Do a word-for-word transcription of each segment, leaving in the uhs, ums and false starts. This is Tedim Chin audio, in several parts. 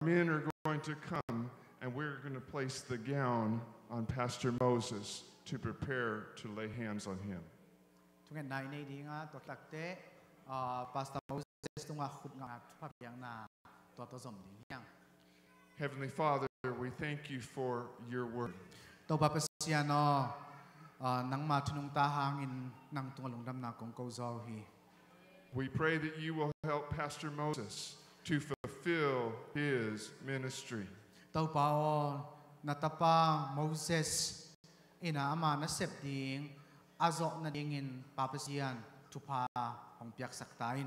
men are going to come, and we're going to place the gown on Pastor Moses to prepare to lay hands on him. Thungetna i nei dinga, tua takte, ah, Pastor Moses tungah khut ngahna thupha piakna tua tawh zom ding hi hang. Heavenly Father, we thank you for your word. Topa Pasian aw, ah, nangma thu nungta hangin nang tungah lungdamna kong ko zaw hi. We pray that you will help Pastor Moses to fulfill his ministry. Topa aw, na tapa Moses in a ama nasep ding a zawh nadingin Pa Pasian thupha hong piaksak ta in.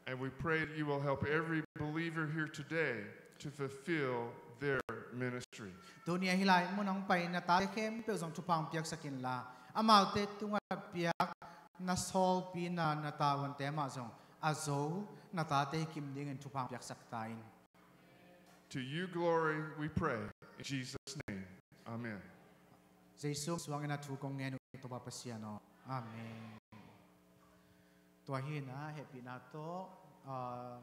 And we pray that you will help every believer here today to fulfill their ministry. Tuni a hih lai mun hong pai na tate khempeuh zong thupha hong piaksak inla, amaute tungah piak na sawlpina na tavuante mah zong a zo na tate hi kim dingin thupha hong piaksak ta in. To you glory, we pray. In Jesus' name, amen. Jesu suangin a thu kong ngen uh, Topa Pasian aw. Amen. Tua hi a, hehpihna tawh, ah,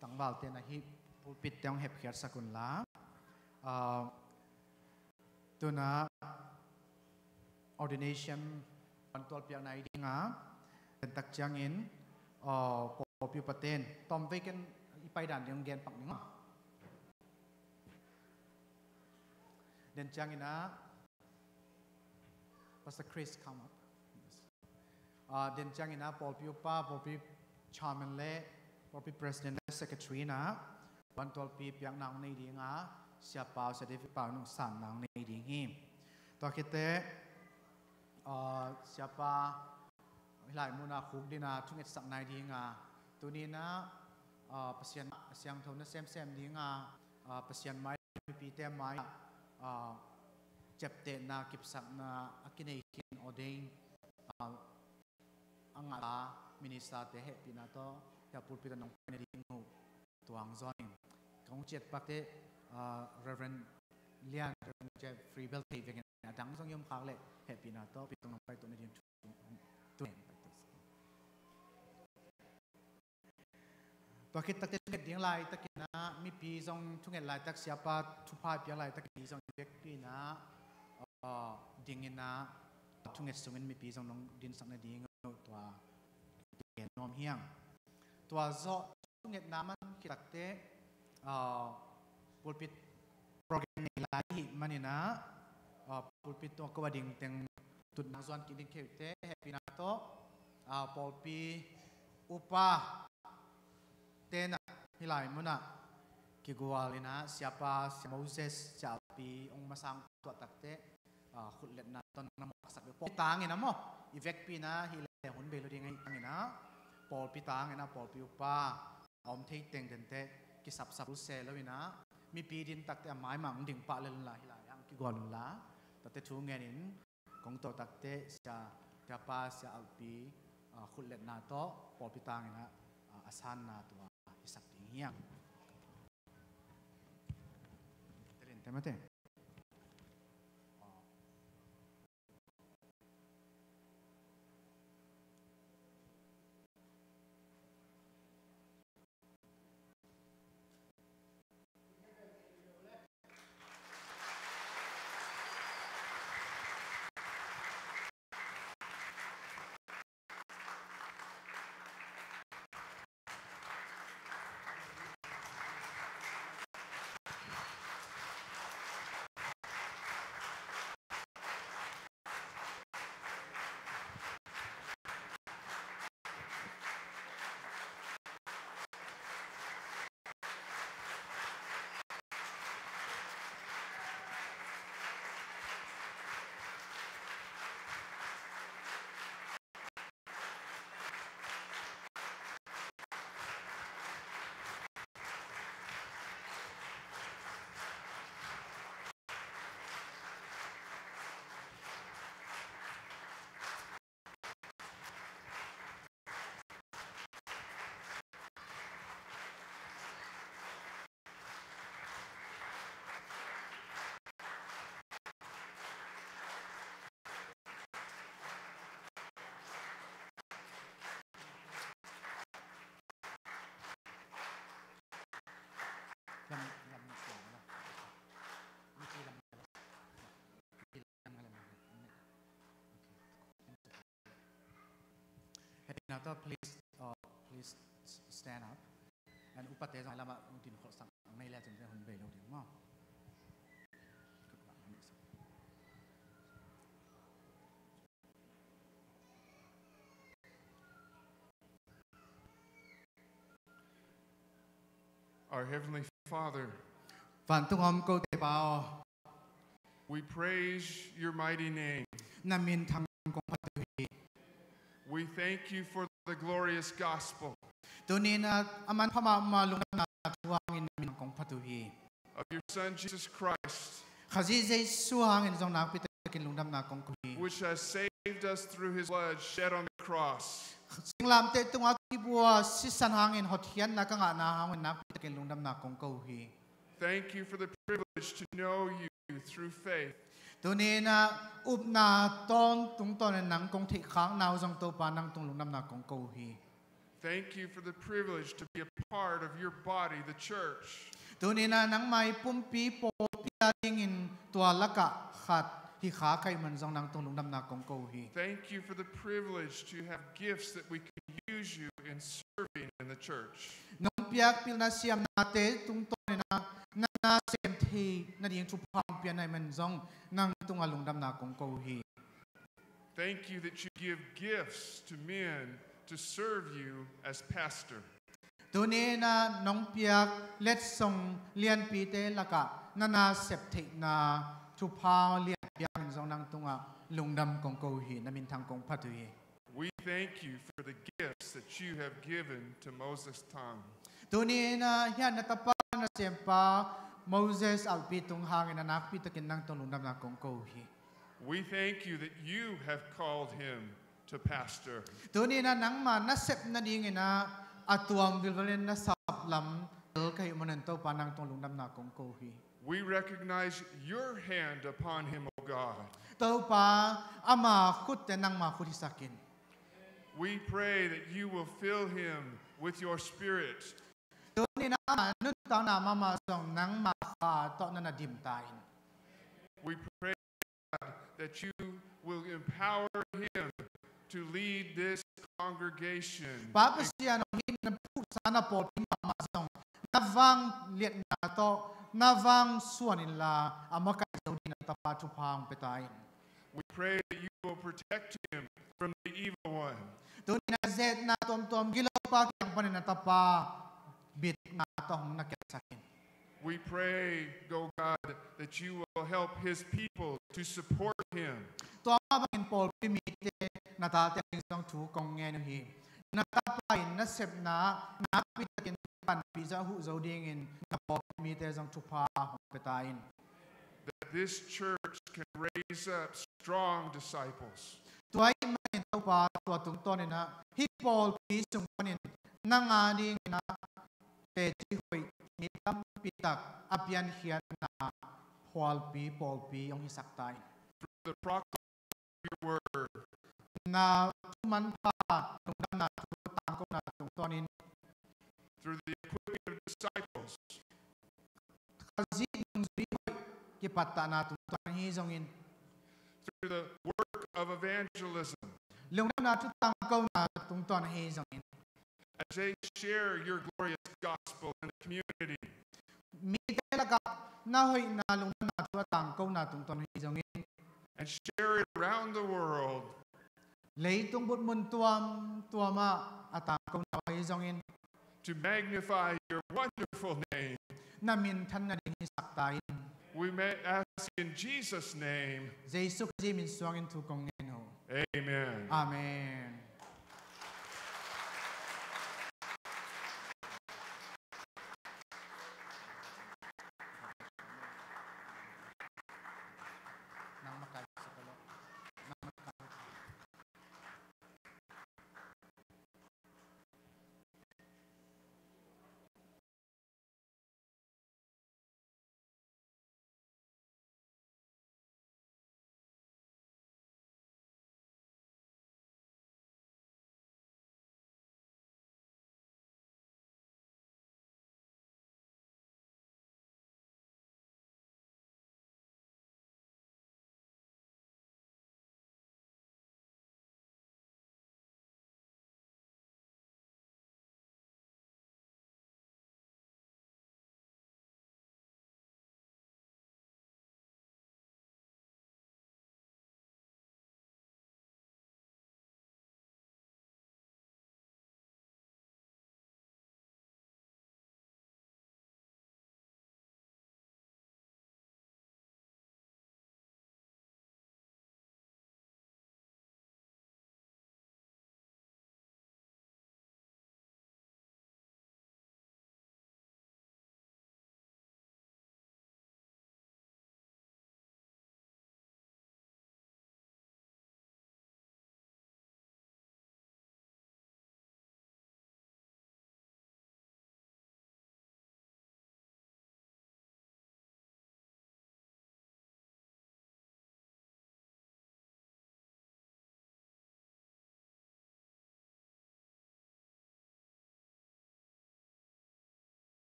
tangvalte na hih pulpit te hong hepkhiatsak unla. Ah, tu-in a ordination vantual piakna i dinga, den tak ciangin, ah, pawlpi upaten tawm vei ken i paidan ding hong gen pak ning aw. Den ciangin a, Pastor Chris, come up. Yes. Ah, den ciangin a pawlpi upa, pawlpi chairman le pawlpi president le secretary in a vantualpi piakna hong nei dinga, siapa, sia David pa nung sanna hong nei ding hi. Tua khit teh, ah, siapa hih lai mun a khukdin a thungetsakna i dinga, tuni in a, ah, Pasian a siangtho na semsem dinga, ah, Pasian mai mipite mai ah, ah, ciaptehna, kipsakna a kinei khin ordain, ah, a ngahta minister te hehpihna tawh hih pulpit ah nong paina ding uh tua hong zawn ing. Kong ciat pak teh, ah, Reverend Lian, Reverend Jeffrey bel thei vek in, a dang zong i om khak leh hehpihna tawh pulpit tawh nong paituahna ding thu, thu, thu. Tua khit tak teh thunget ding laitakin a mipi zong thunget laitak, siapa thupha piak laitakin mipi zong i vekpi in a, ah, dingin a, thunget sungin mipi zong nong dinsak nading uh tua gen nuam hi hang. Tua zawh thungetna man khit tak teh, ah, pulpit program nei lai ahih manin a, ah, pulpit tungah ko a ding teng tutna zuan kik ding kei uh teh, hehpihna tawh, ah, pawlpi upa te in a hih lai mun ah kigual in a, siapa, sia Moses, sia Alpi hong masang tuah tak teh, ah, khutletna tawh na mawhsak ding. Pawlpi tangin a maw, i vekpi in a hih leh hun bei lo ding ahih tangin a, pawlpi tangin a pawlpi upa a om thei teng den teh kisapsap se lo in a, mipi din tak teh a mai mah hong ding pah lel unla, hih lai hang kigual unla. Tua teh thu ngenin kong to tak teh sia, siapa, sia Alpi, ah, khutletna tawh pawlpi tangin a, ah, a sanna tua i sak ding hi hang. Telin te mate. Nata, please, uh, please s-, stand up. And upate zong lama din khawh sang nei le cin hun bei lo ding maw. Our Heavenly Father, vantung om kote Pa aw, we praise your mighty name. Na minthang kong phat uh hi. We thank you for the glorious gospel. Tuni-in a manpha mahmah lungdamna thu hangin na minthang kong phat uh hi. Of your Son, Jesus Christ, Khazih Jesu hangin zong nakpi takin lungdamna kong ko hi. Which has saved us through his blood shed on the cross. Singlamteh tungah kibua sisan hangin hotkhiatna ka ngahna hangin nakpi takin lungdamna kong ko uh hi. Thank you for the privilege to know you through faith. Tuni-in a upna tawntung tawnin nang kong theihkhakna uh zong Topa nang tung lungdamna kong ko uh hi. Thank you for the privilege to be a part of your body, the church. Tuni-in a nangmah i pumpi pawlpi a dingin tua lakah khat hi kha ka hih man zong nang tung lungdamna kong ko uh hi. Thank you for the privilege to have gifts that we can use you in serving in the church. Nong piak pilna siamnate tungtawnin a na nasem theih nading thupha hong pia na hih man zong nang tungah lungdamna kong ko uh hi. Thank you that you give gifts to men to serve you as pastor. Tuni-in a nong piak letsong lianpite lakah na nasep theihna thupha lian piakin zong nang tungah lungdam kong ko uh hi, na minthang kong phat uh hi. We thank you for the gifts that you have given to Moses Tang. Tuni-in a hih na tapa, na sempa Moses Alpi tung hangin a nakpi takin nang tung lungdamna kong ko uh hi. We thank you that you have called him to pastor. Tuni-in a nangmah na sep nadingin a, a tuam vilvelin na sap lam tel ka hih manin Topa nang tung lungdamna kong ko uh hi. We recognize your hand upon him, O God. Topa, ama khutte nangma khut hisak in. We pray that you will fill him with your spirit. Tuni-in a ama nuntakna mahmah zong nangma Kha tawh na na dim ta in. We pray, God, that you will empower him to lead this congregation. Pa Pasian aw, hih na phuhsa na pawlpi mahmah zong na vangliatna tawh na vangsuan inla a makaih zo dingin na tapa thupha hong pia ta in. We pray that you will protect him from the evil one. Tuni-in a zetna tuamtuam gilopa kiang panin na tapa biakna tawh hong na kiatsak in. We pray, O God, that you will help his people to support him. Tua mah bangin pawlpi mite na tate ading zong thu kong ngen uh hi. Na tapa in na sepna nakpi takin panpih zo, huh zo dingin na pawlpi mite zong thupha hong pia ta in. That this church can raise up strong disciples. Tua ahih manin Topa, tua tungtawnin a hih pawlpi sung panin nang a dingin a teci hoih mi tampi tak a piankhiatna pawlpi, pawlpi hong hisak ta in. Through the proclamation of your word. Na thu manpha lungdamna thu tangkona tungtawnin. Through the equipping of disciples. Khazih nungzui hoih kipattahna tungtawn ahi zongin. Through the work of evangelism. Lungdamna thu tangkona tungtawn ahi zongin. As they share your glorious gospel in the community. Mite lakah na hoihna lungdamna thu a tangkona tungtawn ahi zongin. And share it around the world. Leitung butmun tuamtuamah a tangkona uh ahi zongin. To magnify your wonderful name. Na minthan nading hisak ta in. We may ask in Jesus' name. Jesu Khazih min suangin thu kong ngen uh. Amen. Amen.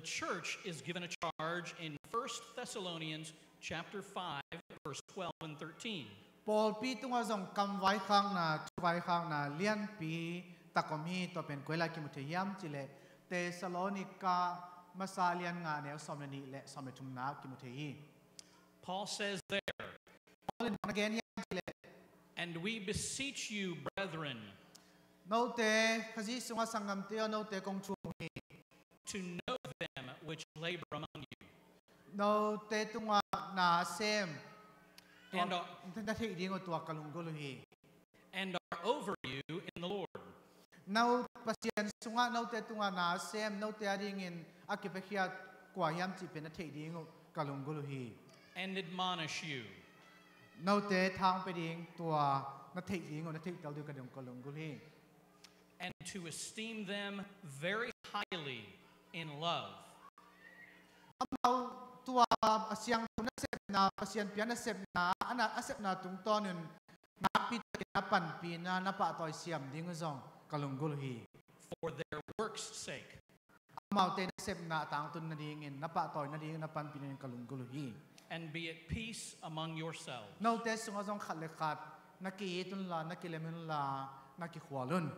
church is given a charge in First Thessalonians chapter five, verse twelve and thirteen. Pawlpi tungah zong kamvaikhakna, thuvaikhakna lianpi tak om hi. Tua pen koi lai kimu thei hiam cih leh Thessalonika masa lian nga neu sawm le nih le sawm le thumna kimu thei hi. Paul says there, Paul in bang na gen hiam cih leh, "And we beseech you, brethren, note, Khazih sungah sanggamte aw, note kong thum hi, to know them which labor among you, note tungah na sem, tua And, uh, na theih ding uh tua ka lunggulh uh hi. and are over you in the Lord, No Pasian sungah note tungah na sem, note adingin a kipiakhia kua hiam cih pen na theih ding uh ka lunggulh uh hi. And admonish you, Note thangpia ding, tua na theih ding uh, na theihtel ding uh ka ding ka lunggulh hi. And to esteem them very highly in love." Amau tua a siangtho nasepna, Pasian pia nasepna, a na, a sepna tungtawn un nakpi takin na panpihna, na pahtawi siam ding uh zong ka lunggulh uh hi. For their work's sake, Amaute nasepna a tangtun nadingin, na pahtawi nadingin, na panpih nadingin ka lunggulh uh hi. And be at peace among yourselves. Note sungah zong khat le khat na ki-it unla, na kilem unla, na kikhual un.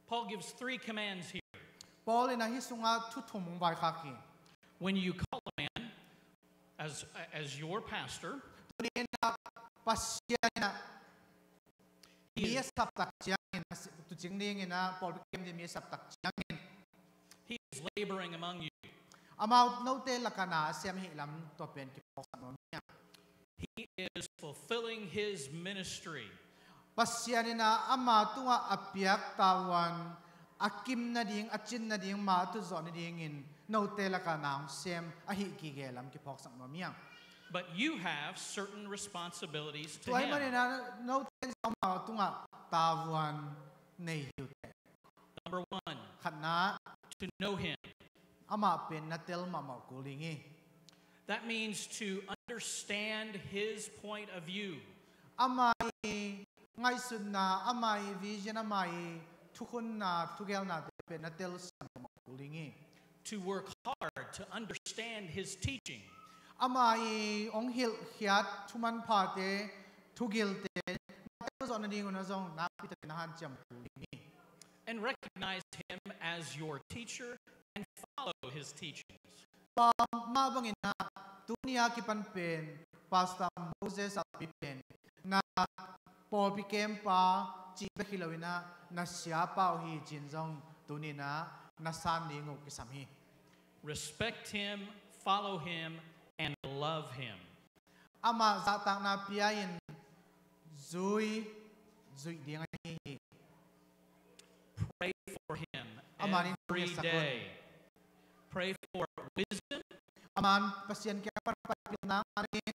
Paul gives three commands here. Paul in ahi sungah thu thum hong vaikhak hi. When you call a man as, as your pastor, Tuni in ah Pasian in ah mi a sap tak ciangin, a si-, tuucing dingin ah pawlpi kem ding mi a sap tak ciangin, he is laboring among you. Amau note lakah na a sem ahih lam tua pen kiphawksak nuam hi. He is fulfilling his ministry. Pasian in ah ama tungah a piak tavuan a kim nading, a cin nading, ma a tutzawh nadingin note lakah na hong sem ahih gige lam kiphawksak nuam hi. But you have certain responsibilities to Tua ahih manin him. Ah note in zong ama tungah tavuan nei hi uh teh. Number one, Khatna, to know him. amah pen na tel mahmah kul ding hi. That means to understand his point of view. Ama ii ngaihsutna, ama ii vision, ama ii thukhunna, thugelnate pen na telsiam mahmah kul ding hi. To work hard to understand his teaching. Ama ii hong hilhkhiat thumanphate, thugilte na telzawh nadingun ah zong nakpi takin na hanciam kul ding hi. And recognize him as your teacher and follow his teachings. Tua mah bangin ah tuni a kipan pen Pastor Moses Alpi pen na pawlpi kempa cih bek hi loin ah na siapa uh hi ci-in zong tuni in ah na san ding uh kisam hi. Respect him, follow him, and love him. Amah zahtakna pia-in zui, zuih ding ahi hi. Pray for him Amah in every thungetsak un. Day. Pray for wisdom Amah in Pasian kiang pan panpilna ngah in,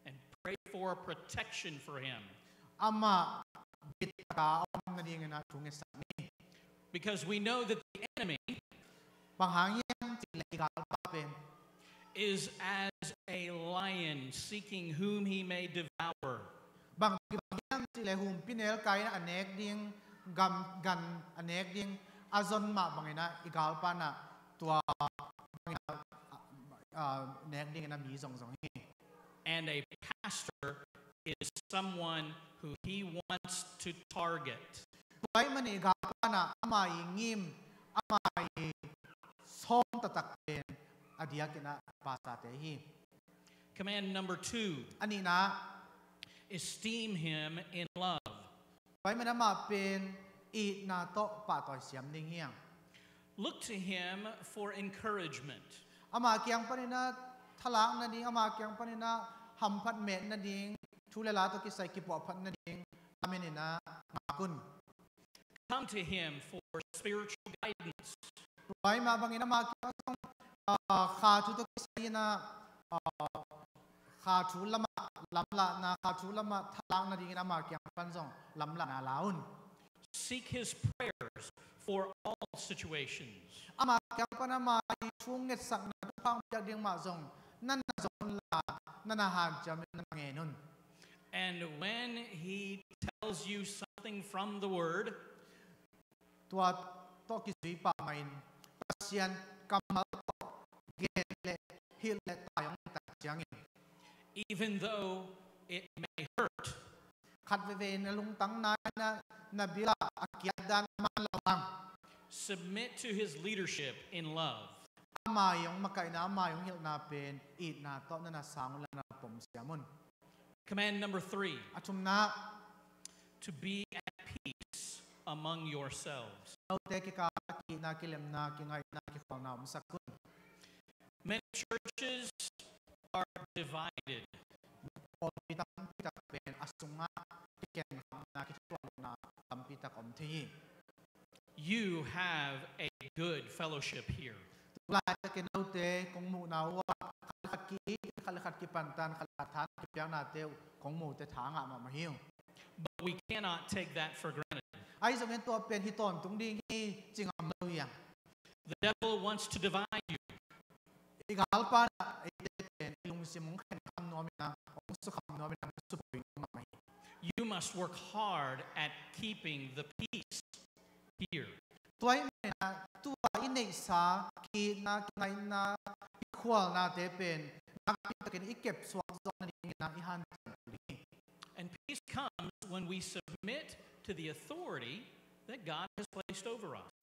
and pray for protection for him. amah bitak a om nadingin ah thungetsak ni. Because we know that the enemy Bang hang hiam cih leh i galpa pen is as a lion seeking whom he may devour. Bang, bang hiam cih leh humpinelkai in a nek ding, gam, gan a nek ding a zon mah bangin ah i galpa in ah tua bangin ah, ah, nek dingin ah mi zongzong hi. And a pastor is someone who he wants to target. Tua ahih manin i galpa in ah ama ii ngim, ama ii sawm taktak pen a diakin ah pastorte hi. Command number two, A nihna, esteem him in love. tua ahih manin amah pen itna tawh pahtawi siam ding hi hang. Look to him for encouragement. Ama kiang panin ah thalak nading, ama kiang panin ah hamphat met nading, thu le la tawh kisai kipuahphat nading, amen in ah ngak un. Come to him for spiritual guidance. Tua ahih mah bangin ama kiang zong, ah, kha thu tawh kisai in ah, ah, kha thu lamah lamlahna, kha thu lamah thalak nadingin ama kiang pan zong lamlahna la un. Seek his prayers for all situations. Ama kiang pan ama ii thu ngetsakna, thupha piak ding mah zong na na zong unla, na na hanciam in na ngen un. And when he tells you something from the word, Tua tawh kizui pah mahin Pasian kammal tawh gen le hilh le tai hong tak ciangin, even though it may hurt, khat veve na lungtang nai na, na bil ah a kiat dan man lo hang, submit to his leadership in love. Ama i hong makaihna, ama i hong hilhna pen itna tawh na na sang uh la na pom siam un. Command number three. A thumna, to be at peace among yourselves. Note kikal ah ki-itna, kilemna, kingaihna, kikholhna omsak un. Many churches are divided. Pawlpi tampi tak pen a sungah kikhenkhakna, kithutuahna tampi tak om thei hi. You have a good fellowship here. Tulaitak in note kong muhna uh ah khat le khat ki-it, khat le khat kipantan, khat le khat tha kipiaknate uh kong mute tha ngah mahmah hi uh. But we cannot take that for granted. Ahi zongin tua pen hi tawntung ding hi ci ngam lo hi a. The devil wants to divide you. I galpa in ah eite pen i lungsim hong khenkham nuam in ah, hong sukham nuam in ah, hong subawi nuam mahmah hi. You must work hard at keeping the peace here. Tua ahih manin ah tua i neihsa ki-itna, kingaihna, kikhualnate pen nakpi takin i kepsuak zawh nadingin ah i hanciam kul hi. And peace comes when we submit to the authority that God has placed over us.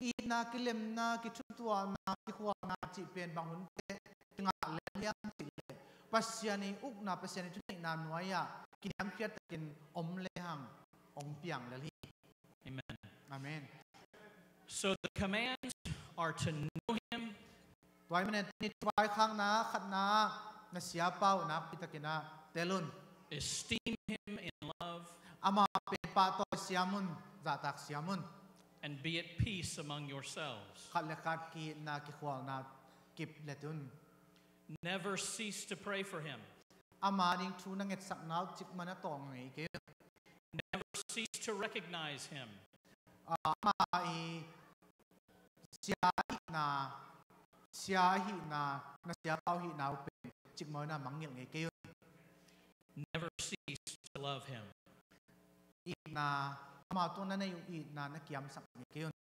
Itna, kilemna, kithutuahna, kikhualna cih pen bang hun teh kingah lel hiam cih leh Pasian i ukna, Pasian i thuneihna nuai-ah kiniamkhiat takin om lehang hong piang lel hi. Amen. Amen. So the commands are to know him. Tua ahih manin tuni thuvaikhakna khatna ah na siapa uh nakpi takin ah tel un. Esteem him in love. Amah pen pahtawi siam un, zahtak siam un. And be at peace among yourselves. Khat le khat ki-itna, kikhualna kip let un. Never cease to pray for him. Ama ding thu na ngetsakna uh cikmah na tawng ngei kei un. Never cease to recognize him. Ah, ama i sia ahihna, sia ahihna, na siapa uh hihna uh pen cikmah in ah mangngilh ngei kei un. Never cease to love him. Itna, ama tungah na nei uh itna na kiamsak ngei kei un.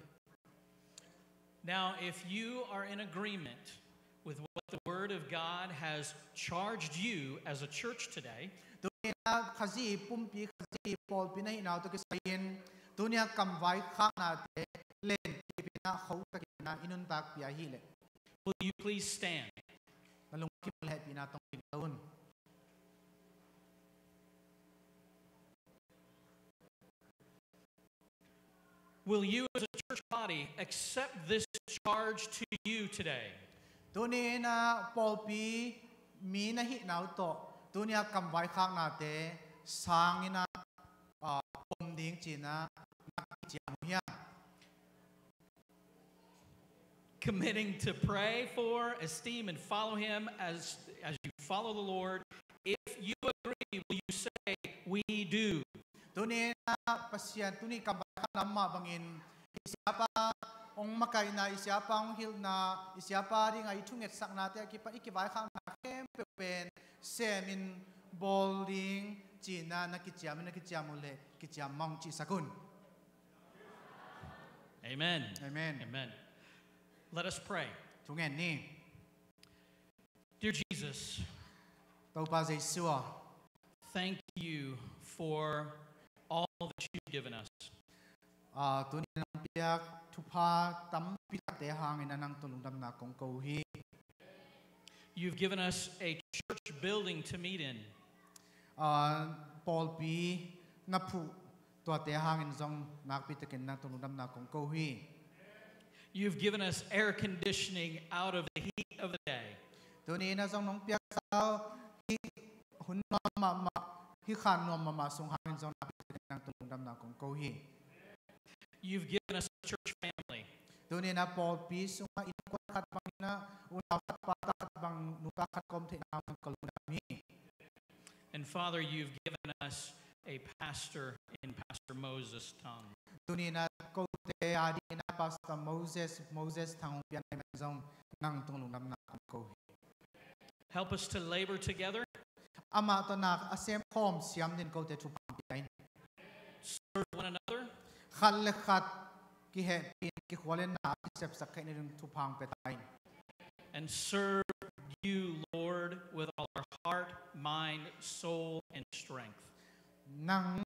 Now, if you are in agreement with what the Word of God has charged you as a church today, tuni-in ah Khazih pumpi, Khazih pawlpi na hihna uh tawh kisai-in tuni-a kamvaikhaknate len kipin ah, khauh takin ah i nuntakpih ahih leh, will you please stand? Na lungkim leh hehpihna tawh ding un. Will you as a church body accept this charge to you today? Tuni-in ah pawlpi mi na hihna uh tawh tuni-a kamvaikhaknate sang in ah, ah, pom ding ci-in ah na kiciam uh hiam? Committing to pray for, esteem, and follow him as, as you follow the Lord. If you agree, will you say, "We do"? Tuni-in ah Pasian, tuni kamvaikhakna mah bangin i siapa hong makaihna, i siapa hong hilhna, i siapa dingah i thungetsaknate a kipan i kivaikhakna khempeuh pen semin bawl ding ci-in ah na kiciam in, na kiciam uh leh kiciam mah ung cihsak un. Amen. Amen. Amen. Let us pray. Thungen ni. Dear Jesus, Topa Jesu aw, thank you for all that you've given us. Ah, tuni-in nong piak thupha tampi takte hangin ah nang tung lungdamna kong ko uh hi. You've given us a church building to meet in. Ah, pawlpi na phuh tuate hangin zong nakpi takin nang tung lungdamna kong ko uh hi. You've given us air conditioning out of the heat of the day. Tuni-in ah zong nong piaksa uh hih hun nuam mahmah, hih khan nuam mahmah sung hangin zong nakpi takin nang tung lungdamna kong ko uh hi. You've given us a church family. Tuni-in ah pawlpi sungah innkuan khat bangin ah, unau khat, pata khat bang, nupa khat ka om theihna uh ka lungdam hi. And Father, you've given us a pastor in Pastor Moses Thang. Tuni-in ah kote a dingin ah Pastor Moses, Moses Thang hong piak ahih manin zong nang tung lungdamna kong ko uh hi. Help us to labor together. Amah tawh nak a semkhawm siam dingin kote thupha hong pia in. Serve one another. Khat le khat kihehpih in, i khuallianna a kisepsak theih nading thupha hong pia ta in. And serve you, Lord, with all our heart, mind, soul, and strength. Nang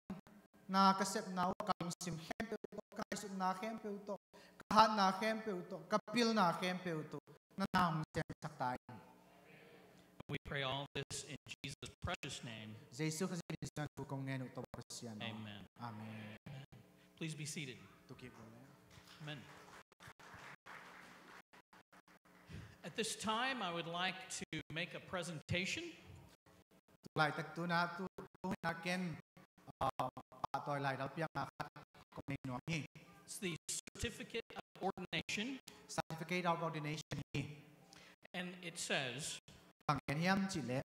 na ka sepna uh ka lungsim khempeuh tawh, ka ngaihsutna khempeuh tawh, ka hatna khempeuh tawh, ka pilna khempeuh tawh na na hong semsak ta in. We pray all this in Jesus' precious name. Jesu Khazih min suang thu kong ngen uh Topa Pasian aw. Amen. Amen. Please be seated. Tukik un le. Amen. At this time, I would like to make a presentation. Tu laitak tu-in ah, tu, tu-in ah ken, ah, pahtawi lai dalpiakna khat kong nei nuam hi. It's the certificate of ordination. Certificate of ordination hi. And it says, bang gen hiam cih leh,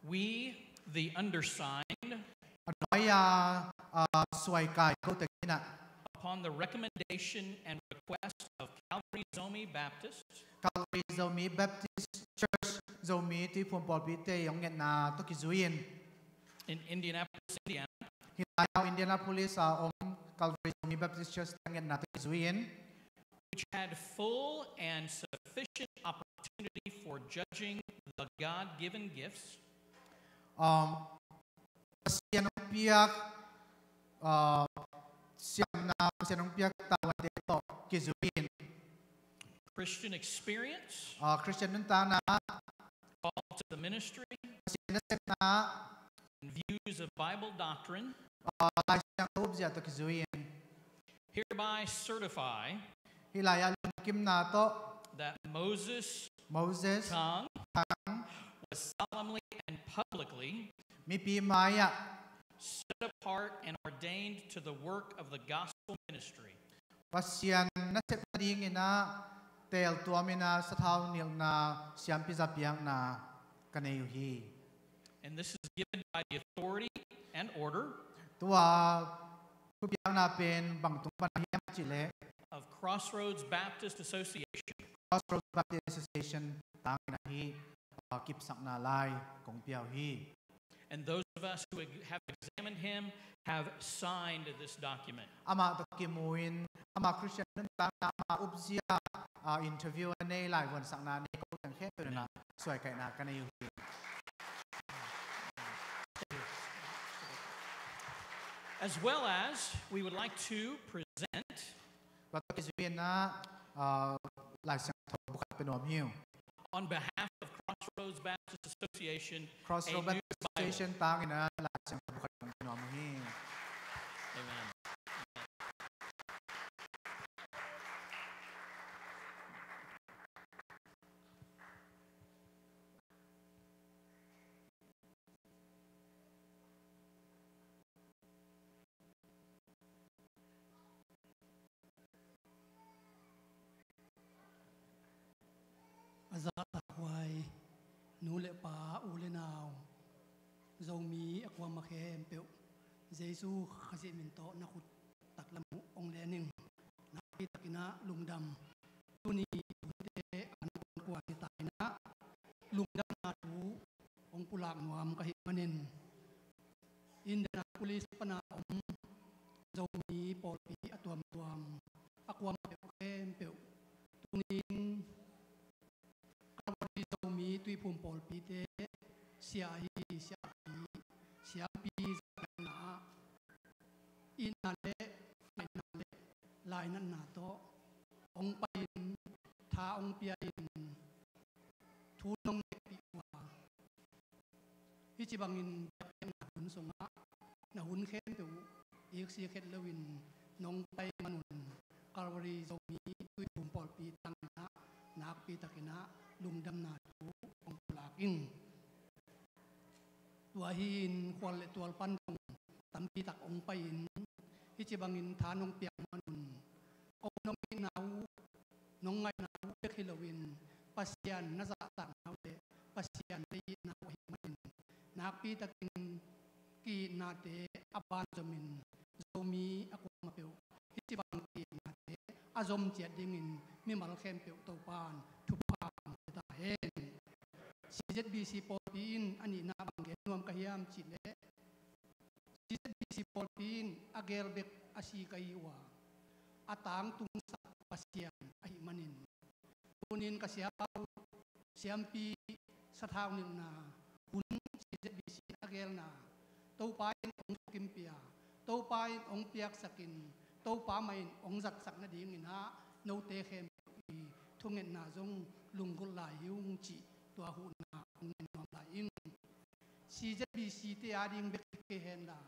"We, the undersigned, a nuai-a, ah, suaikai kote in ah, upon the recommendation and request of Calvary Zomi Baptist, Calvary Zomi Baptist Church, Zomi Tuiphum Pawlpite hong ngetna tawh kizui in, in Indianapolis, Indiana, hih lai-ah Indianapolis a om Calvary Zomi Baptist Church te hong ngetna tawh kizui in, which had full and sufficient opportunity for judging the God-given gifts." Um, Pasian hong piak, ah, siamna, Pasian hong piak tavuante tawh kizui in. Christian experience. Ah, Christian nuntakna. Call to the ministry. Pasian nasepna. And views of Bible doctrine. Ah, Lai Siangtho upzia tawh kizui in. Hereby certify, hih lai-ah lungkimna tawh, that Moses, Moses Tang, Tang, was solemnly and publicly, mipi mai-ah, set apart and ordained to the work of the gospel ministry. Pasian nasep nadingin ah teeltuam in ah sathau nilhna siampi za piakna ka nei uh hi. And this is given by the authority and order, tua thupiakna pen bang tung pan hiam cih leh, of Crossroads Baptist Association. Crossroads Baptist Association tangin ahi, ah, kipsakna lai kong pia uh hi. And those of us who have examined him have signed this document. Amah tawh kimu in, amah Christian nuntakna, amah upzia, ah, interview a nei, laivuansakna nei ko teng khempeuh in ah suaikaihna ka nei uh hi. As well as we would like to present, tua tawh kizui in ah, ah, Lai Siangtho bu khat pia nuam hi uh. On behalf of Crossroads Baptist Association, Crossroads Baptist Association tangin ah Lai Siangtho bu khat pia nuam uh hi. Amen. A zahtakhuai nu le pa, u le nau, Zomi a kuamah khempeuh, Jesu Khazih min tawh na khut taklam uh hong len ing. Nakpi takin ah lungdam. Tuni hunte a na kuan kuan hi ta in ah, lungdamna thu hong pulak nuam ka hih manin, Indianapolis pana om Zomi pawlpi a tuamtuam, a kuamah peuh khempeuh, tuni-in Calvary Zomi Tuiphum pawlpite sia ahi siapi, siampi zahtakna ah itna le, ngaihna le, lainatna tawh hong pai-in, tha hong pia-in, thu nong nekpih uh a, hih ci bangin biakpiakna hun sungah na hun khempeuh uh iksik het loin nong pai man un, Calvary Zomi Tuiphum pawlpi tangin ah nakpi takin ah lungdamna thu hong pulak ing. Tua hi-in khual le tual pan zong tampi tak hong pai-in, hih ci bangin tha nong piak man un, ko nong itna uh, nong ngaihna uh bek hi loin, Pasian na zahtakna uh le Pasian na itna uh ahih manin, nakpi takin ki-itnate a banzomin Zomi a kuamah peuh hih ci bang ki-itnate a zom ciat dingin mimal khempeuh Topa'n thupha hong pia ta hen. C Z B C pawlpi in a nihna bang gen nuam ka hiam cih leh, C Z B C pawlpi in a gel bek a si ka hi uh a, a tangtungsak Pasian ahih manin, tunin ka siapa uh, siampi sathau nilhna hun, C Z B C in a gelna, Topa in hong thukimpia, Topa in hong piaksakin, Topa mah in hong zatsak nadingin ah note khempeuh i thungetna zong lunggulh lai hi ung cih tua huhna hong ngen nuam lai ing. C Z B C te ading bek hi kei henla,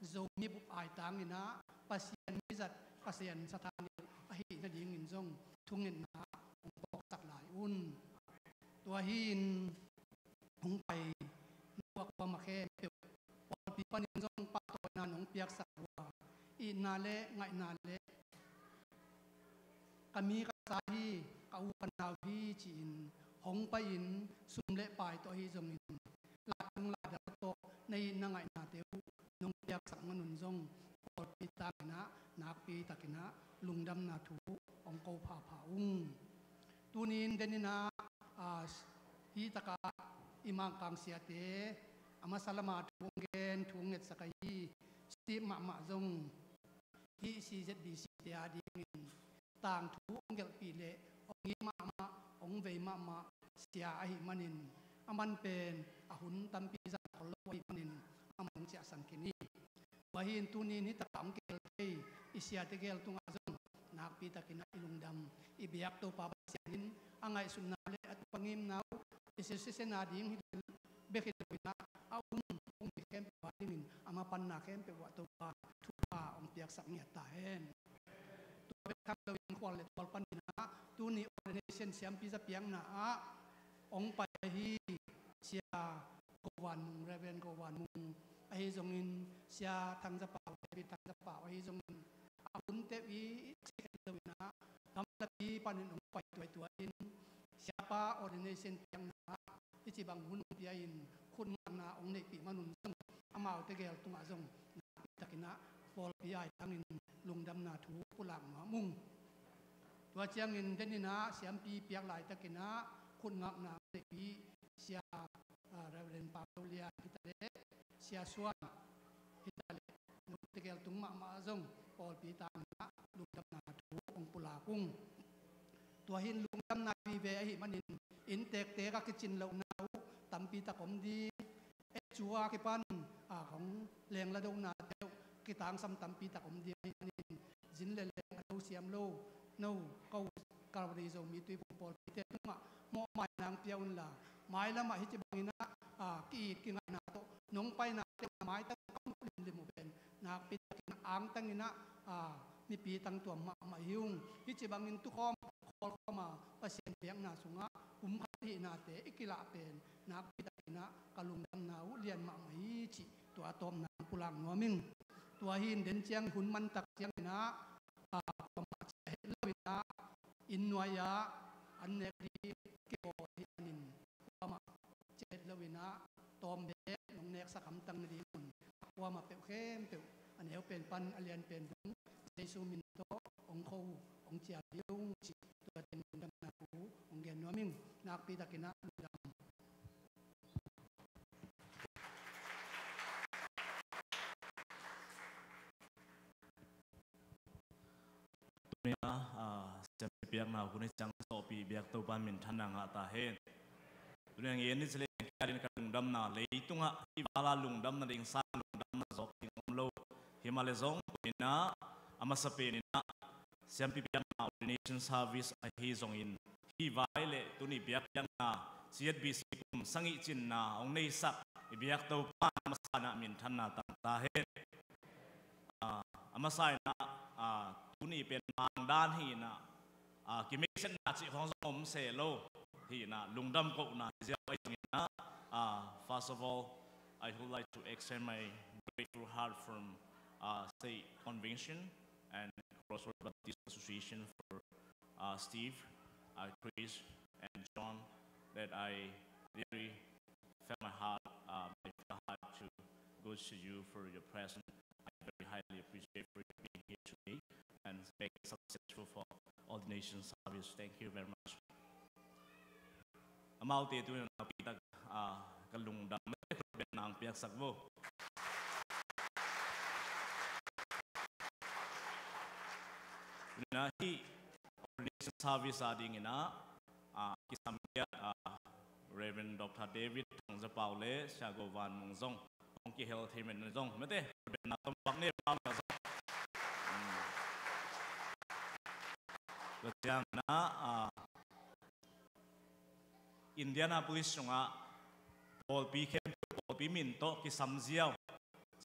Zomi bup aitangin ah Pasian mizat, Pasian sathau nilh ahih nadingin zong thungetna hong phawksak lai un. Tua hi-in hong pai na uh a kuamah khempeuh pawlpi panin zong pahtawina nong piaksak uh a, itna le ngaihna le ka mi ka sa hi, ka u ka nau hi ci-in hong pai-in sum le pai tawh ahi zongin, laitang laidal tawh na itna ngaihnate uh nong piaksak man un zong pawlpi tangin ah nakpi takin ah lungdamna thu hong ko phapha ung. Tunin denin ah, ah, hih takah i Mangkang siate a masa lama thu hong gen, thu hong ngetsak ahi Steve mahmah zong hih C Z B C te adingin tangthu hong gelhpih leh hong it mahmah, hong vei mahmah sia ahih manin, a man pen a hun tampi zang khol lo ahih manin amah hong ciahsan khin hi. Tua hi-in tunin hih takah hong kigel thei i siate gel tungah zong nakpi takin ah i lungdam, i biak Topa Pasian in a ngaihsutna le a tupa ngimna uh i sisisena ding hi bek hi lo in ah, a um hong mi khempeuh a dingin a mapanna khempeuh ah Topa thupha hong piaksak ngiat ta hen. Tua bek tham loin khual le tual panin ah tuni ordination siampi za piakna ah hong pai ahi Sia Go Van Mung, Reverend Go Van Mung ahi zongin, Sia Thang Za Pau, David Thang Za Pau ahi zongin, a hunte uh i cih khen lo in ah gamlapi panin hong pai tuaitua in, siapa ordination piakna ah hih ci bang hun hong pia in khutngakna hong neihpih man un zong amaute gel tungah zong nakpi takin ah pawlpi aitangin lungdamna thu pulak nuam ung. Tua ciangin denin ah siampi piak laitakin ah khutngakna hong neihpih Sia, ah, Reverend Pau Lo Lian hi ta leh, Sia Suan hi ta leh, note gel tung mahmah zong pawlpi tangin ah lungdamna thu hong pulak ung. Tua hi-in lungdamna vive ahih manin inntekte ka kicin lohna uh tampi tak om ding. Ei cu a kipan, a, kong lengla dona deuh kitangsam tampi tak om ding ahih manin, zin le leng a do siam lo, no, ko Calvary Zomi Tuiphum pawlpite tungah mawhmaina hong pia unla, mailamah hih ci bangin ah, a, ki-it kingaihna tawh nong paina tengah maitang ka muh limlim uh pen nakpi takin ah angtangin ah, a, mipi tangtuam mahmah hi ung. Hih ci bangin tukhawm khawlkhawm a Pasian biakna sungah pumkhat hihnate i kilah pen nakpi takin ah ka lungdamna uh lian mahmah hi cih tua a tawpna hong pulak nuam ing. Tua hi-in den ciang hun mantak ciangin ah, a, kuamah cia het loin ah inn nuai-ah an nek ding kibawl hi manin, kuamah cia het loin ah tawm beek nong neksak hamtang nadingun a kuamah peuh khempeuh, a neu pen pan a lian pen dong Jesu min tawh hong kho uh hong ciam hi ung cih tua teng lungdamna thu hong gen nuam ing. Nakpi takin ah lungdam. Tuni-a, ah, siampi piakna hun i ciang sawhpih biak Topa minthanna ngah ta hen. Tuni-a ngen ni cileng kiatin ka lungdamna leitungah hih vala lungdamna ding sang lungdamna zawk ding om lo. Himahleh zong tuni-a a masa penin ah siampi piakna ordination service ahi zongin hih vai le tuni biakpiakna C Z B C kum sagih cinna hong neisak i biak Topa a masa in ah minthanna tang ta hen. Ah, a masa in ah, ah, tuni pen mangdan hi in ah, ah, kimeksetna cih khawng zong om se lo hi in ah, lungdam kohna hi ziau ahi zongin ah, ah, first of all, I would like to extend my grateful heart from, uh, State Convention and Crossroads Baptist Association for, uh, Steve, uh, Chris, and John that I really felt my heart, uh, my heart to go to you for your presence. I very highly appreciate for your being here today and make it successful for ordination service. Thank you very much. Amaute tu in nakpi tak, ah, ka lungdam, nang piaksak vo. Tuni-in ah hih ordination service a dingin ah, ah, kisam giat, ah, Reverend Doctor David Thang Za Pau le Sia Go Van Mung zong hong kihel thei man zong, mate, khutbetna tawm bang ne pau na zong. Hmm. Tua ciangin ah, ah, Indianapolis sungah pawlpi khempeuh pawlpi min tawh kisam ziau.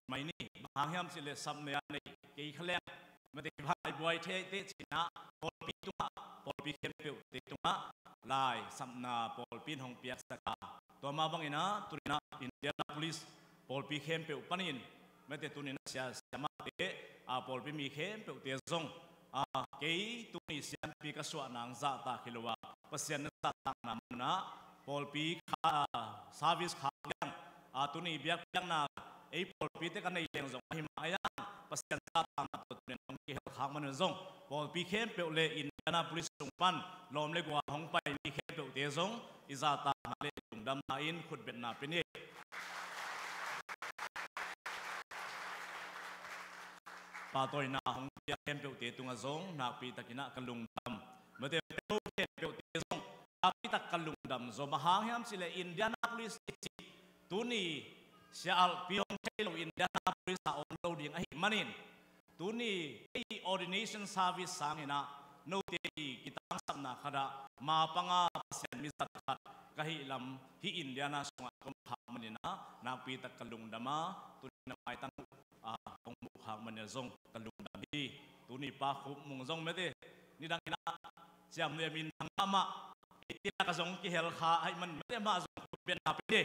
Mai ni, bang hang hiam cih leh sapna a nei kei kha leng, mate, vai buai thei teh ci-in ah pawlpi tungah, pawlpi khempeuhte tungah lai sapna pawlpi in hong piaksak a, tua mah bangin ah tuni-in ah Indianapolis pawlpi khempeuh panin, mate, tuni-in ah sia, siamahte, a, pawlpi mi khempeuhte zong, a, kei tuni siampi ka suah nang zahtak hi lo a, Pasian na zahtakna man ah pawlpi kha, a, service khak liang, a, tuni biakpiakna ei pawlpite ka nei leng zong ahi mah a, Pasian zahtakna tawh tuni-in hong kihel khak man un zong pawlpi khempeuh le Indianapolis sung pan lawm le gual hong pai mi khempeuhte zong i zahtakna le lungdamna in khutbetna pia ni. Pahtawina hong pia khempeuhte tungah zong nakpi takin ah ka lungdam. Mate, khempeuhte zong nakpi tak ka lungdam zaw. Bang hang hiam cih leh Indianapolis i cih tuni sia alpi hong thei lo Indianapolis ah om lo ding ahih manin, tuni ei ordination service sangin ah note i kitangsapna khat ah mapang a Pasian mizat khat ka hih lam hih Indiana sungah ka om khak manin ah nakpi tak ka lungdam a, tuni na maitang, a, hong muh khak manin ah zong ka lungdam hi. Tuni Pa Khup Mung zong, mate, nidang in ah ciamnuih a minthang mahmah, ei, tila ka zong kihel kha ahih man, mate, amah zong khutbetna pia ni.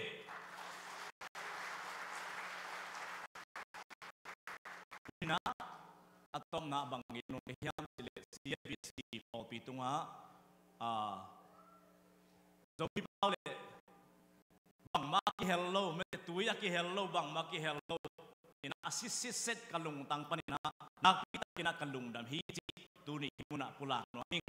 Ina, a tawpna bang gen nuam ka hiam cih leh C F B C pawlpi tungah, a, Zomi pau le bangmah kihel lo, mate, tui a kihel lo, bangmah kihel lo. Ina, a sitsit set ka lungtang panin ah nakpi takin ah ka lungdam hi cih tuni hih munah pulak nuam ing.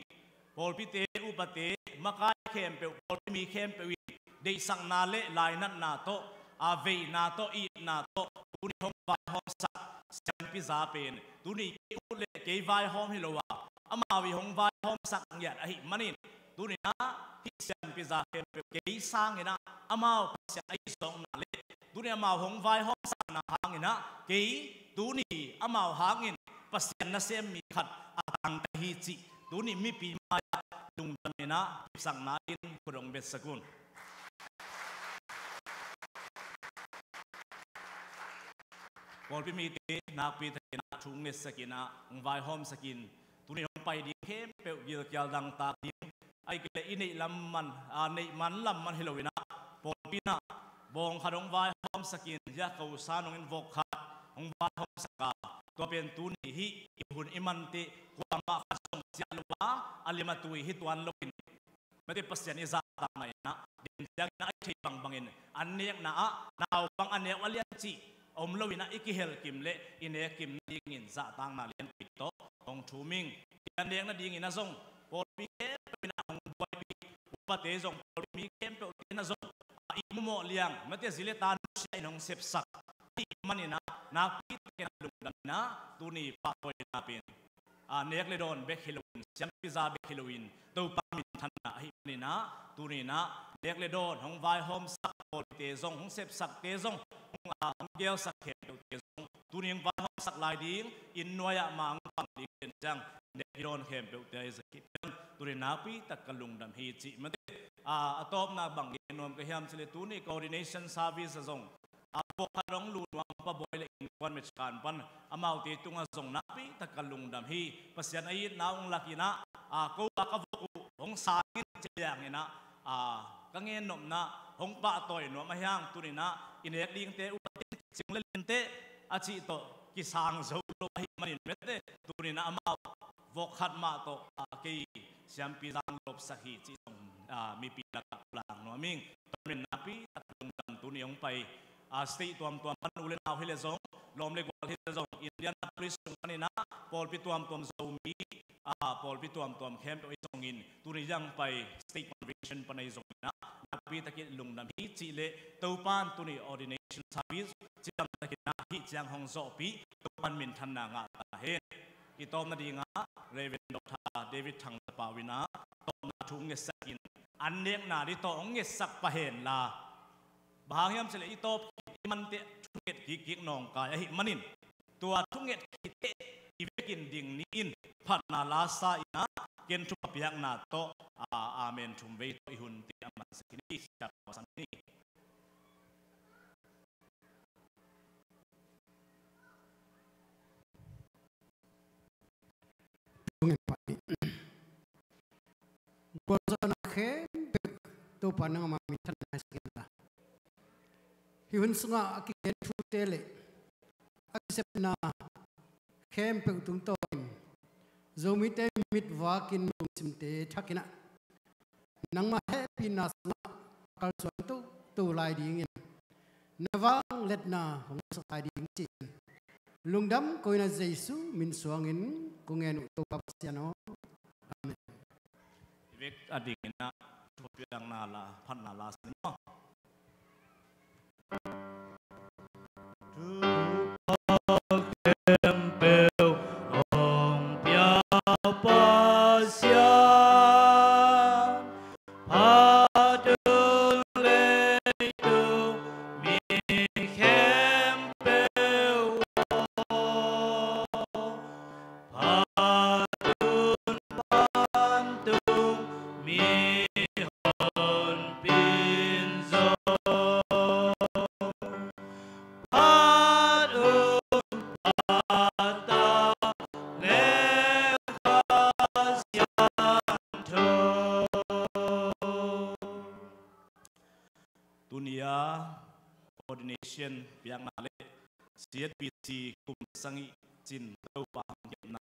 Pawlpite, upate, makai khempeuh, pawlpi mi khempeuh in deihsakna le lainatna tawh, a, veina tawh, itna tawh tuni hong vaihawmsak siampi za pen tuni kei ut le kei vaihawm hi lo a, amau i hong vaihawmsak ngiat ahih manin, tuni-in ah hih siampi za khempeuh kei sangin ah amau Pasian a it zawkna le tuni amau hong vaihawmsakna hangin ah kei tuni amau hangin Pasian nasem mi khat a tang ka hi cih tuni mipi mai-ah lungdam in ah kipsakna in khut hong betsak un. Pawlpi mite nakpi takin ah thu ngetsak in ah hong vaihawmsak in, tuni hong pai ding khempeuh gilkial dangtak ding, ahih kei leh i neih lam man, a, neih man lam man hi lo in ah pawlpi in ah bawng khat hong vaihawmsak in, ya ko sa nong in vok khat hong vaihawmsak a, tua pen tuni hih i hun i mante kuamah khat zong ciah lo a, a lim a tui hi tuan lo in, mate, Pasian i zahtakna in ah den ciangin ah i theih bangbangin an nekna ah naupang a neu a lian cih om lo in ah i kihel kim le i nek kim nadingin zahtakna lianpi tawh hong thum ing. I an nek nadingin ah zong pawlpi khempeuh in ah hong buaipih, upate zong pawlpi mi khempeuhte in ah zong a i mumawh liang, mate, zi le ta nusia in hong sepsak ahih manin ah nakpi takin ah lungdam in ah tuni pahtawina pen, a, nek le dawn bek hi loin, siampi za bek hi loin, Topa minthanna ahih manin ah tuni in ah nek le dawn hong vaihawmsak pawlpite zong, hong sepsakte zong, hong, a, hong gelsak khempeuhte zong tuni hong vaihawmsak lai ding, inn nuai-ah mah hong pang ding den ciang nek le dawn khempeuhte a i za khit ciang tuni nakpi tak ka lungdam hi cih, mate. A, a tawpna bang gen nuam ka hiam cih leh tuni coordination service ah zong, a, vok khat hong lut nuam Pa Bawi le innkuan Mexican pan, amaute tungah zong nakpi tak ka lungdam hi. Pasian a itna hong lak in ah, a, ko a ka vok uh hong sang in ci liang in ah, a, ka ngen nopna hong pahtawi nuam ahi hang, tuni in ah i nek dingte uh a cing le linte a cih tawh kisang zo lo ahih manin, mate, tuni in ah amau vok khat mah tawh, a, kei siampi zang lopsak hi cih zong, a, mipi lakah pulak nuam ing. Tua manin nakpi tak lungdam. Tuni hong pai, a, state tuamtuam pan u le nau hi le zong, lawm le gual hi le zong, Indianapolis sung panin ah pawlpi tuamtuam Zomi, a, pawlpi tuamtuam khempeuh i zongin, tuni hong pai state convention pan a i zong in ah nakpi takin lungdam hi cih leh Topa'n tuni ordination service cidam takin ah hih ciang hong zawhpih, Topa'n minthanna ngah ta hen. i tawpna dingah Reverend Doctor David Thang Za Pau in ah tawpna thu hong ngetsak in, an nekna ding tawh hong ngetsak pah hen la. Bang hang hiam cih leh i tawp khit i manteh thunget kikkik nawngkai ahih manin, tua thunget khitteh i vekin ding ni in, phatna la sa in ah, ken thupha piakna tawh, a, amen thum vei tawh i hunte a mansak hi ni. Siapa sang ni. Gualzawhna khempeuh Topa nangma min thanna hi sak in la. Hih hun sungah a kigen thute le a kisepna khempeuh tungtawnin Zomite mitvakin lungsimte thakin ah nangma hehpihna sungah kalsuan toto lai dingin na vangliatna hong sak lai ding ci-in lungdam ko-in ah Jesu min suangin kong ngen uh Topa Pasian aw. Amen. I vek a dingin ah thupha piakna la, phatna la sa ni maw. Thupha khempeuh hong pia Pasian, phat un leitung mi khempeuh aw. Phat un vantung mihonpi in zong, phat un phat ta le Kha Siangtho. Tuni a ordination piakna le C H B C kum sangih cin Topa hong hiatna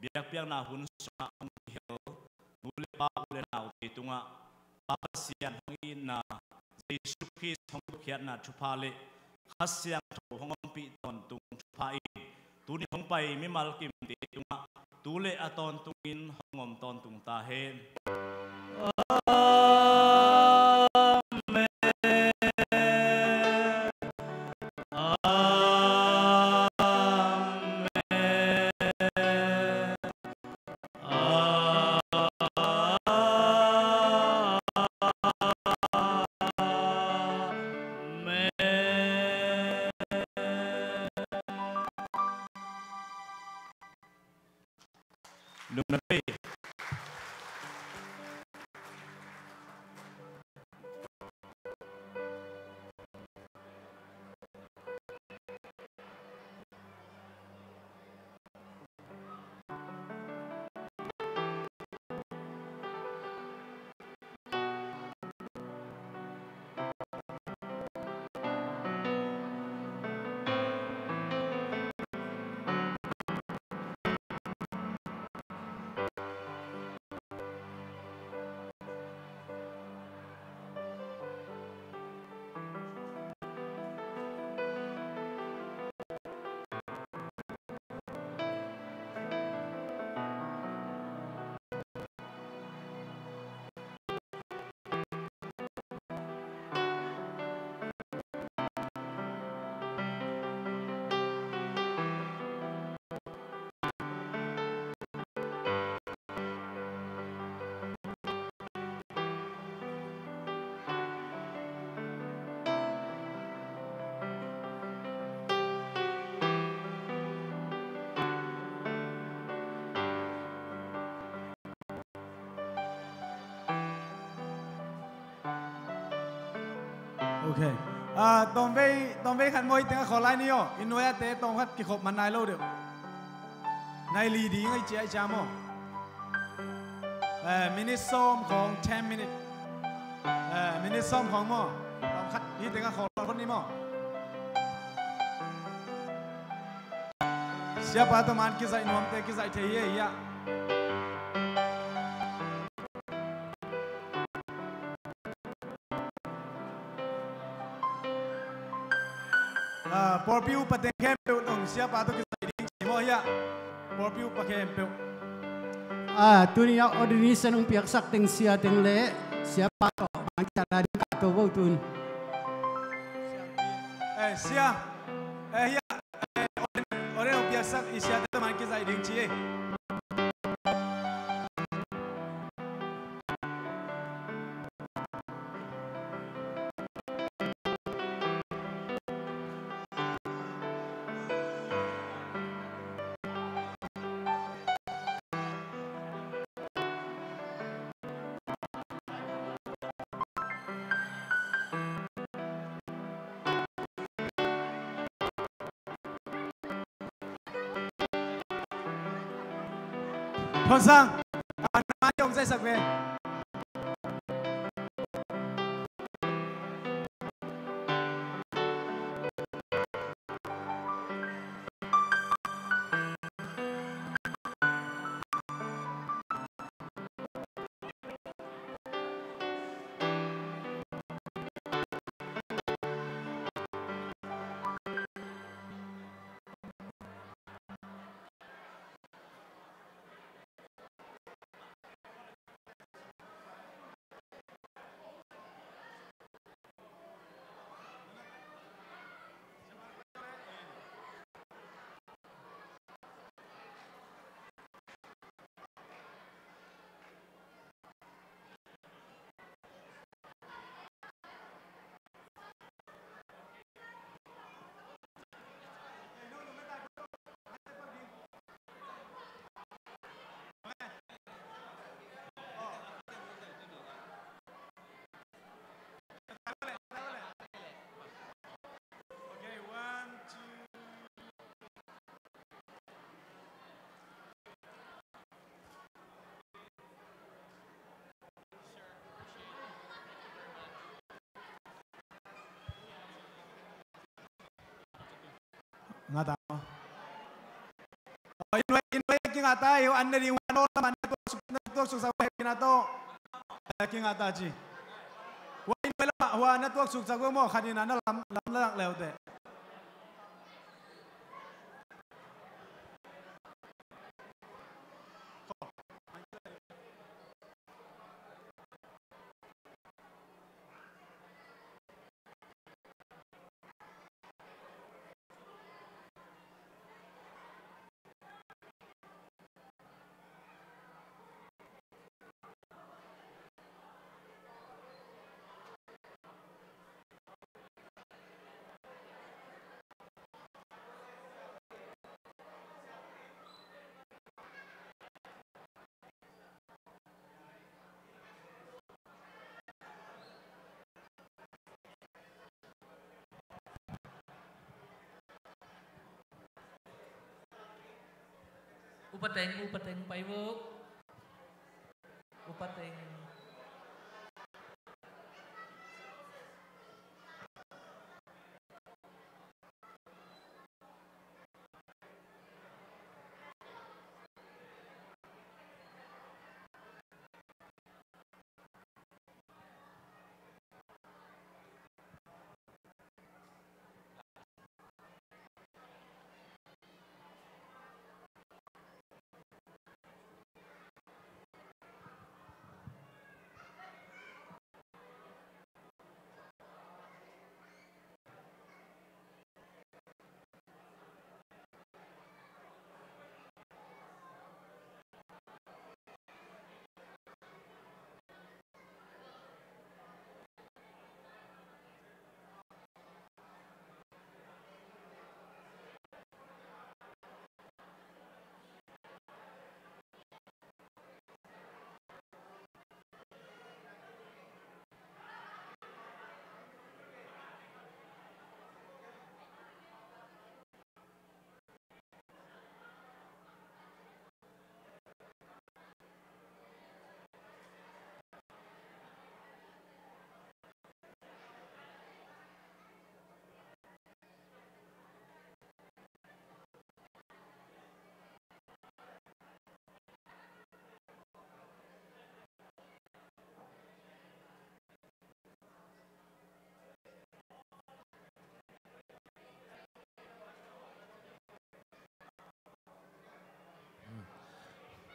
biakpiakna hun sungah hong kihel nu le pa, u le naute tungah Pa Pasian hong itna, Jesu Khrist hong gupkhiatna thupha le Kha Siangtho hong ompih tawntung thupha in tuni hong pai mimal kimte tungah tu le a tawntungin hong om tawntung ta hen. Amen. Amen. Amen. Lungdam ei. Ok. Ah, tawmvei, tawmvei khat maw, hih tengah khawl lai ni aw. I nuai-ate tawm khat kikhop man nai lo deuh. Nai li ding ahi cia, ahi cia maw. Eh, minute sawm khawng, ten minute. Eh, minute sawm khawng maw. Tawm khat hih tengah khawl lai ni maw. Siapa tawh man kizaih nuamte kizaih thei hi, hi ah. Ah, pawlpi upa teng khempeuh in hong siapa tawh kizaih ding ci maw, hi ah. Pawlpi upa khempeuh. Ah, tuni a ordination hong piaksak teng sia teng le siapa tawh man kizaih ding ka to vo tun. Eh, sia. Eh, hi ah. Eh, order, order hong piak. ka sak i siate tawh man kizaih ding ci ei. Thonsang, a na ma yong zai sak ve. Nga ta. Oi, inn vai, inn vai kinga ta, io, an ne ding wan ol lam an na tuak suk, na tuak suk sa ua hepina to. Ai, kinga ta ci. Ua inn vai lam a, ua na tuak suk sa ua maw, khat in a na lam, lam lak leute. Upa Teng, Upa Teng, pai vo. Upa Teng.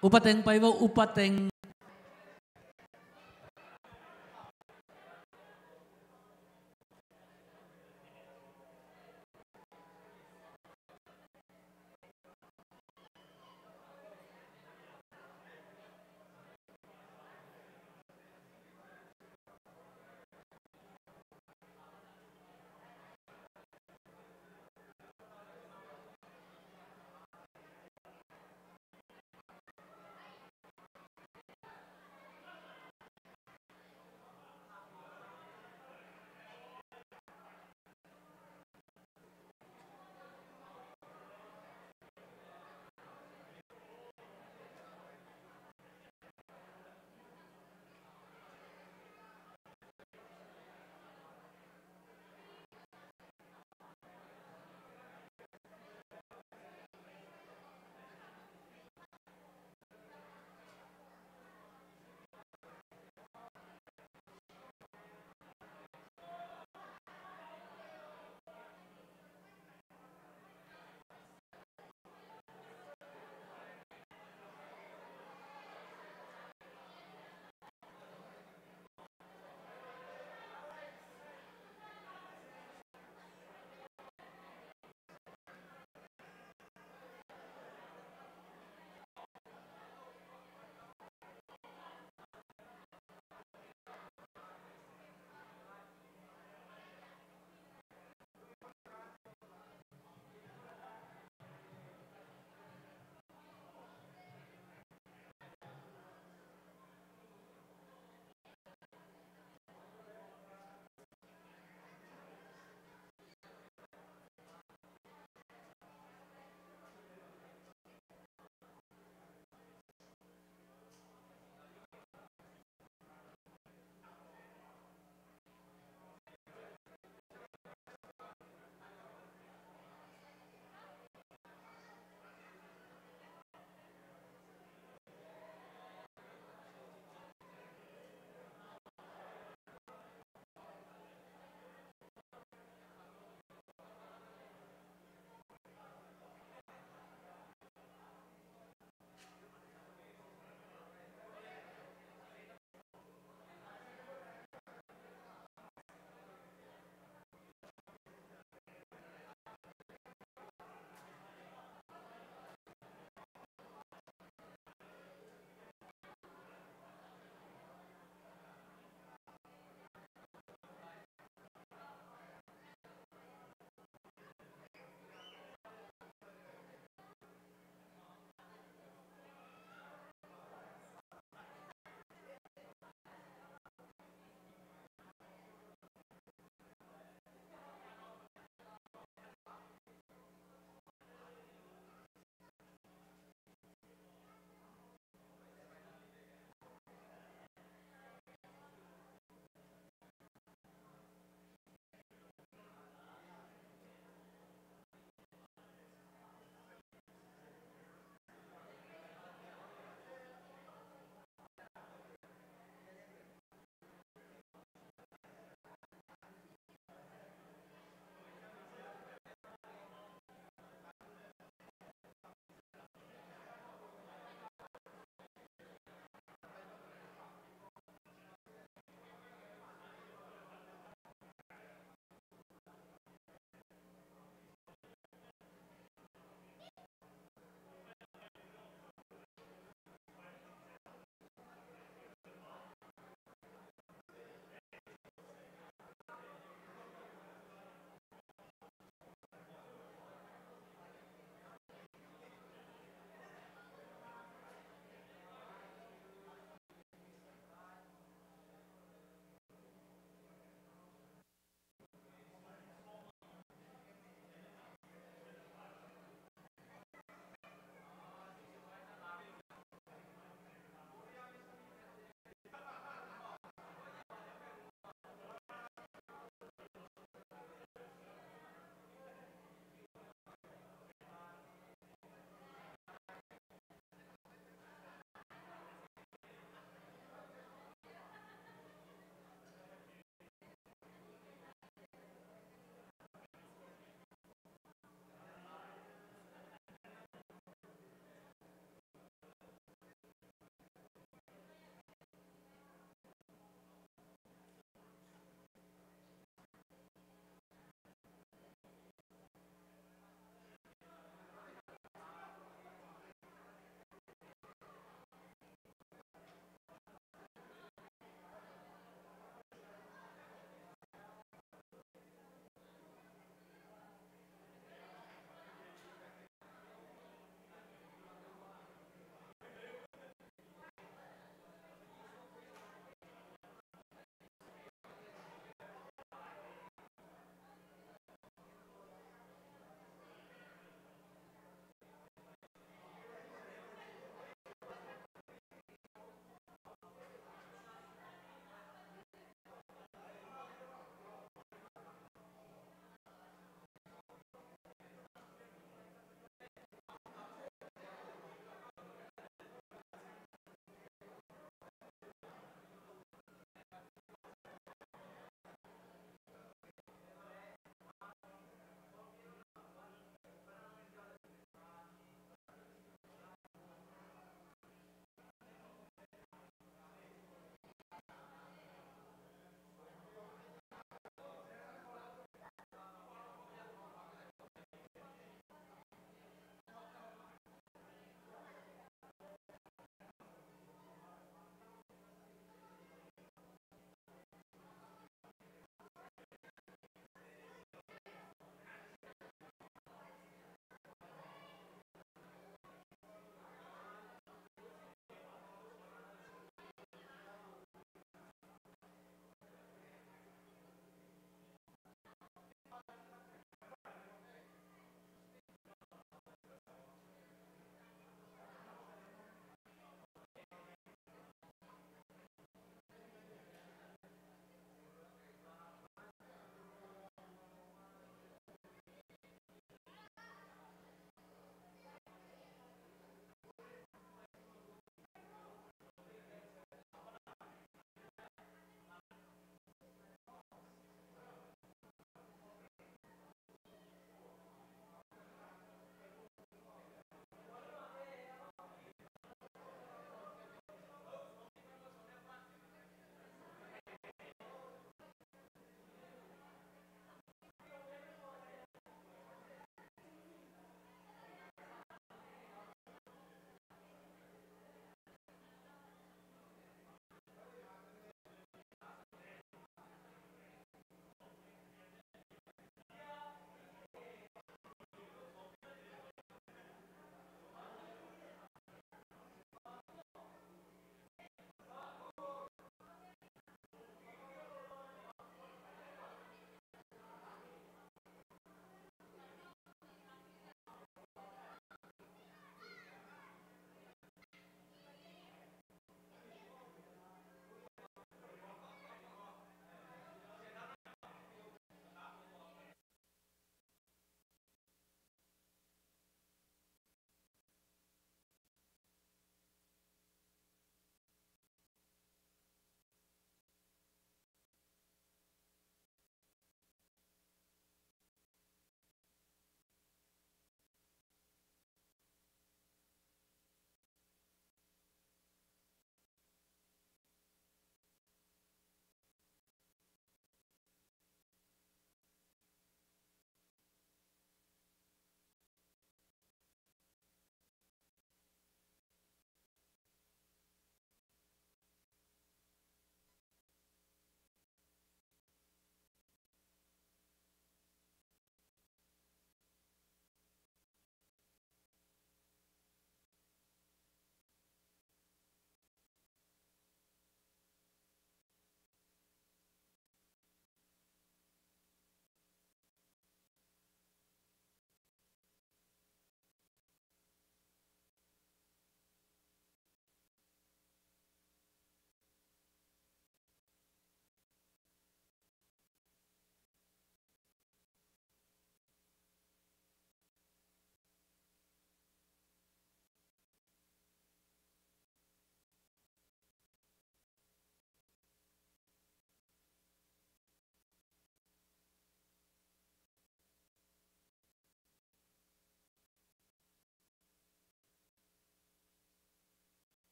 Upa Teng pai vo, Upa Teng.